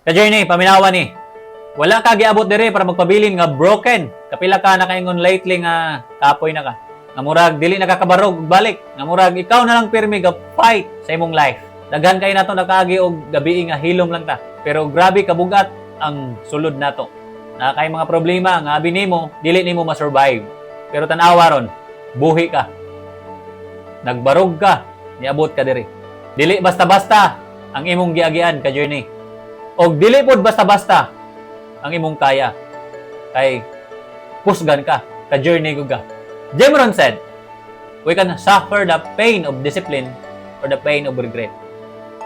Ka-journey, paminawa ni. Wala ka giabot dire para magpabilin nga broken. Kapila ka nakaingon lately nga kapoy na ka. Nga murag dili na ka kabarog og balik. Nga murag ikaw na lang pirmi ga fight sa imong life. Daghan kay nato nakaagi og gabi nga hilom lang ta. Pero grabe kabugat ang sulod nato. Naa kay mga problema nga abi nimo dili nimo ma-survive. Pero tan-awa ron, buhi ka. Nagbarog ka, niabot ka diri. Dili basta-basta ang imong giagian, ka journey. Og dili pod basta-basta ang imong kaya. Kay kusgan ka, ka journey gud ka. Jim Rohn said, "We can suffer the pain of discipline or the pain of regret."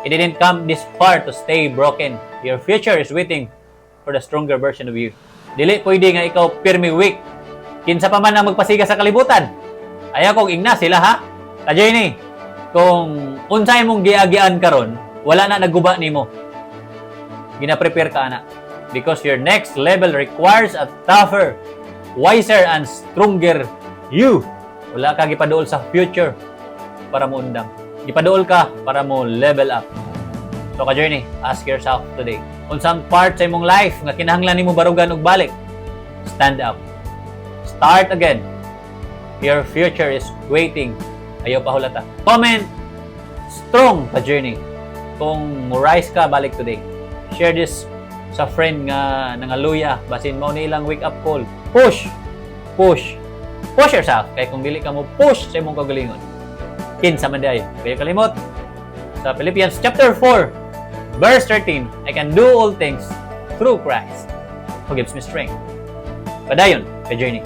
You didn't come this far to stay broken. Your future is waiting for the stronger version of you. Dili pwede nga ikaw pirmi weak. Kinsa pa man ang magpasiga sa kalibutan. Ayaw kong ingna sila, ha. Ka-journey, kung unsay mong giagian karon, wala na naguba nimo. Gina-prepare ka ana. Because your next level requires a tougher, wiser, and stronger you. Wala ka gipaduol sa future para mo undang. Gipaduol ka para mo level up. So ka-journey, ask yourself today. Unsang part sa imong life nga kinahanglan nimo barugan og balik? Stand up. Start again. Your future is waiting. Ayaw pahulata. Comment "strong", ka journey, kung mo rise ka balik today. Share this sa friend nga nangaluya, basin mao ni ilang wake up call. Push. Push. Push yourself kay kung dili ka mo push sa imong kaugalingon, kinsa man diay? Ayaw kalimot sa Philippians chapter 4 verse 13, "I can do all things through Christ who gives me strength." Padayon, ka journey.